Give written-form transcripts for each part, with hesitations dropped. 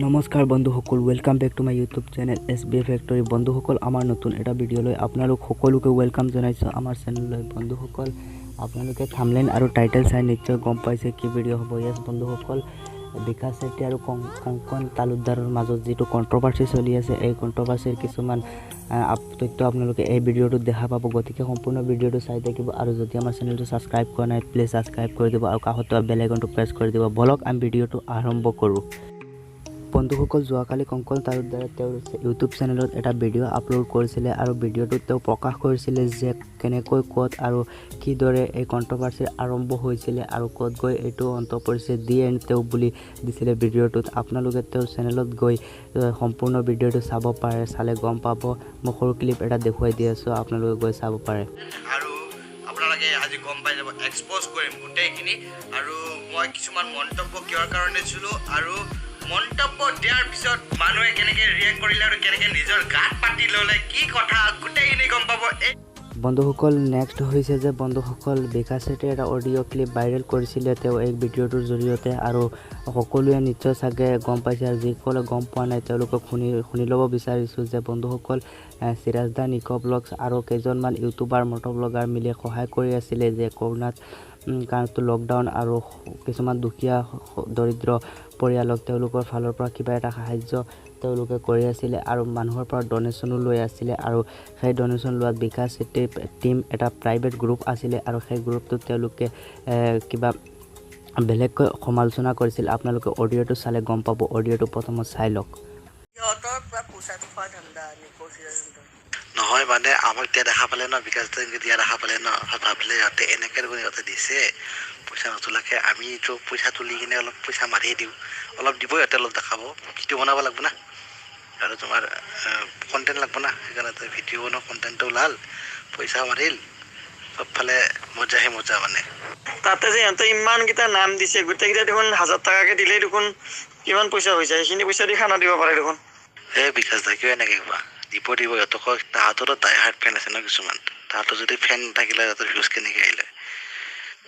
নমস্কাৰ বন্ধুসকল, welcome back to my YouTube channel SB Factory। বন্ধুসকল, আমাৰ নতুন এটা ভিডিঅ'লৈ আপোনালোক সকলোকে welcome জনাইছোঁ আমাৰ চেনেললৈ। বন্ধুসকল, আপোনালোকে থামলেন আৰু টাইটেল চাই নিশ্চয় গম পাইছে কি ভিডিঅ' হ'ব। য়েছ বন্ধুসকল, বিকাশ চেত্ৰী আৰু কংকন তালুকদাৰৰ মাজত যিটো কণ্ট্ৰভাৰ্চি চলি আছে, এই কণ্ট্ৰভাৰ্চিৰ কিছুমান তথ্য আপোনালোকে এই ভিডিঅ'টোত দেখা পাব। গতিকে সম্পূৰ্ণ ভিডিঅ'টো চাই থাকিব আৰু যদি আমাৰ চেনেলটো ছাবস্ক্ৰাইব কৰা নাই, প্লিজ ছাবস্ক্ৰাইব কৰি দিব আৰু কাষত থকা বেল আইকনটো প্ৰেছ কৰি দিব। বলক, আমি ভিডিঅ'টো আৰম্ভ কৰোঁ। বন্ধুসকল, যোৱাকালি কংকন তালুকদাৰে তেওঁৰ ইউটিউব চেনেলত এটা ভিডিঅ' আপলোড কৰিছিলে আৰু ভিডিঅ'টোত তেওঁ প্ৰকাশ কৰিছিলে যে কেনেকৈ, ক'ত আৰু কিদৰে এই কণ্ট্ৰভাৰ্চিৰ আৰম্ভ হৈছিলে আৰু ক'ত গৈ এইটো অন্ত পৰিছে। The end তেওঁ বুলি দিছিলে ভিডিঅ'টোত। আপোনালোকে তেওঁৰ চেনেলত গৈ সম্পূৰ্ণ ভিডিঅ'টো চাব পাৰে, চালে গম পাব। মই সৰু ক্লিপ এটা দেখুৱাই দি আছোঁ, আপোনালোকে গৈ চাব পাৰে। আৰু আপোনালোকে আজি গম পাই যাব, এক্সপ'জ কৰিম গোটেইখিনি। আৰু মই কিছুমান মন্তব্য কিহৰ কাৰণে দিছিলোঁ আৰু মন্তব্য দিয়াৰ পিছত মানুহে কেনেকৈ ৰিয়েক্ট কৰিলে আৰু কেনেকৈ নিজৰ গাত পাতি ল'লে, কি কথা, গোটেইখিনি গম পাব এই বন্ধুসকল, নেক্সট হৈছে যে বন্ধুসকল, বিকাশ চেত্ৰীয়ে এটা অডিঅ' ক্লিপ ভাইৰেল কৰিছিলে তেওঁ এই ভিডিঅ'টোৰ জৰিয়তে আৰু সকলোৱে নিশ্চয় চাগে গম পাইছে আৰু যিসকলে গম পোৱা নাই, তেওঁলোকক শুনি শুনি ল'ব বিচাৰিছোঁ যে বন্ধুসকল, চিৰাজ দা, নিক ব্লগছ আৰু কেইজনমান ইউটিউবাৰ, মটৰ ব্লগাৰ মিলি সহায় কৰি আছিলে যে কৰোণাত কাৰণটো লকডাউন আৰু কিছুমান দুখীয়া দৰিদ্ৰ পৰিয়ালক তেওঁলোকৰ ফালৰ পৰা কিবা এটা সাহাৰ্য তেওঁলোকে কৰি আছিলে আৰু মানুহৰ পৰা ডনেশ্যনো লৈ আছিলে। আৰু সেই ডনেশ্যন লোৱাত বিকাশ চেত্ৰীৰ টীম এটা প্ৰাইভেট গ্ৰুপ আছিলে আৰু সেই গ্ৰুপটোত তেওঁলোকে কিবা বেলেগকৈ সমালোচনা কৰিছিল। আপোনালোকে অডিঅ'টো চালে গম পাব। অডিঅ'টো প্ৰথমত চাই লওক। সিহঁতৰ পুৰা পইচাটো খোৱা ধান্দা, নিকো চিৰাজহঁতৰ। নহয়, মানে আমাক দিয়া দেখা পালে ন, বিকাশ দাক দিয়া দেখা পালে ন, ভাবিলে সিহঁতে এনেকে দেখোন সিহঁতে দিছে পইচা নতোলাকে, আমিতো পইচা তুলি কিনে অলপ পইচা মাৰিয়ে দিওঁ। অলপ দিব সিহঁতে, অলপ দেখাব, ভিডিঅ' বনাব লাগিব না আৰু তোমাৰ কণ্টেণ্ট লাগিব না। সেইকাৰণে তই ভিডিঅ' বনোৱা, কণ্টেণ্টটো ওলাল, পইচা মাৰিল, চবফালে মজাহে মজা মানে। তাতে যে সিহঁতে ইমানকেইটা নাম দিছে, গোটেইকেইটা দেখোন 1000 টকাকে দিলেই দেখোন কিমান পইচা হৈ যায়। সেইখিনি পইচা দি খানা দিব পাৰে দেখোন। এই বিকাশ দা, কিয় এনেকে কোৱা? দিব দিব সিহঁতক, তাহাঁতৰো ডাই হাৰ্ট ফেন আছে ন কিছুমান। তাহাঁতৰ যদি ফেন থাকিলে সিহঁতৰ ভিউজ কেনেকে আহিলে?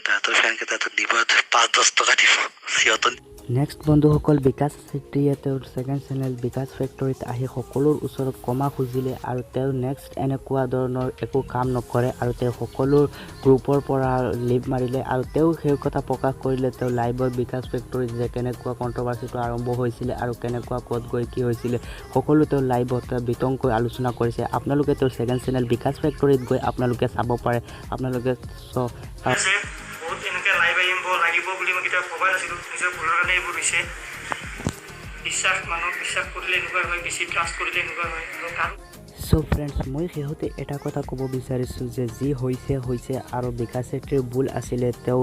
তাহাঁতৰ ফেন কেইটাতো দিব, 5-10 টকা দিব সিহঁতৰ। নেক্সট বন্ধুসকল, বিকাশ চেত্ৰীয়ে তেওঁৰ ছেকেণ্ড চেনেল বিকাশ ফেক্টৰীত আহি সকলোৰ ওচৰত ক্ষমা খুজিলে আৰু তেওঁ নেক্সট এনেকুৱা ধৰণৰ একো কাম নকৰে আৰু তেওঁ সকলো গ্ৰুপৰ পৰা লিভ মাৰিলে আৰু তেওঁ সেই কথা প্ৰকাশ কৰিলে তেওঁ লাইভত বিকাশ ফেক্টৰীত যে কেনেকুৱা কণ্ট্ৰভাৰ্চিটো আৰম্ভ হৈছিলে আৰু কেনেকুৱা, ক'ত গৈ কি হৈছিলে, সকলো তেওঁ লাইভত বিতংকৈ আলোচনা কৰিছে। আপোনালোকে তেওঁৰ ছেকেণ্ড চেনেল বিকাশ ফেক্টৰীত গৈ আপোনালোকে চাব পাৰে। আপোনালোকে আছে বহুত, এনেকৈ লাইভ আহিব লাগিব বুলি মই কেতিয়াও ভবা নাছিলোঁ। নিজৰ ভুলৰ কাৰণে এইবোৰ হৈছে। বিশ্বাস, মানুহক বিশ্বাস কৰিলে এনেকুৱা হয়, বেছি ট্ৰাষ্ট কৰিলে এনেকুৱা হয় আৰু কাৰো চ' ফ্ৰেণ্ডছ, মই শেহতে এটা কথা ক'ব বিচাৰিছোঁ যে যি হৈছে হৈছে আৰু বিকাশ চেত্ৰীৰ ভুল আছিলে, তেওঁ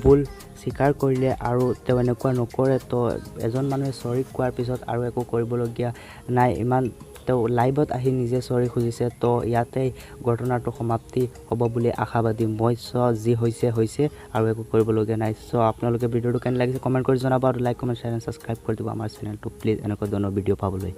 ভুল স্বীকাৰ কৰিলে আৰু তেওঁ এনেকুৱা নকৰে। তো এজন মানুহে চৰি কোৱাৰ পিছত আৰু একো কৰিবলগীয়া নাই ইমান। তেওঁ লাইভত আহি নিজে চৰি খুজিছে, তো ইয়াতেই ঘটনাটো সমাপ্তি হ'ব বুলি আশাবাদী মই। চ' যি হৈছে হৈছে আৰু একো কৰিবলগীয়া নাই। চ' আপোনালোকে ভিডিঅ'টো কেনে লাগিছে কমেণ্ট কৰি জনাব আৰু like, comment, share and subscribe কৰি দিব আমাৰ চেনেলটো প্লিজ, এনেকুৱা ধৰণৰ ভিডিঅ' পাবলৈ।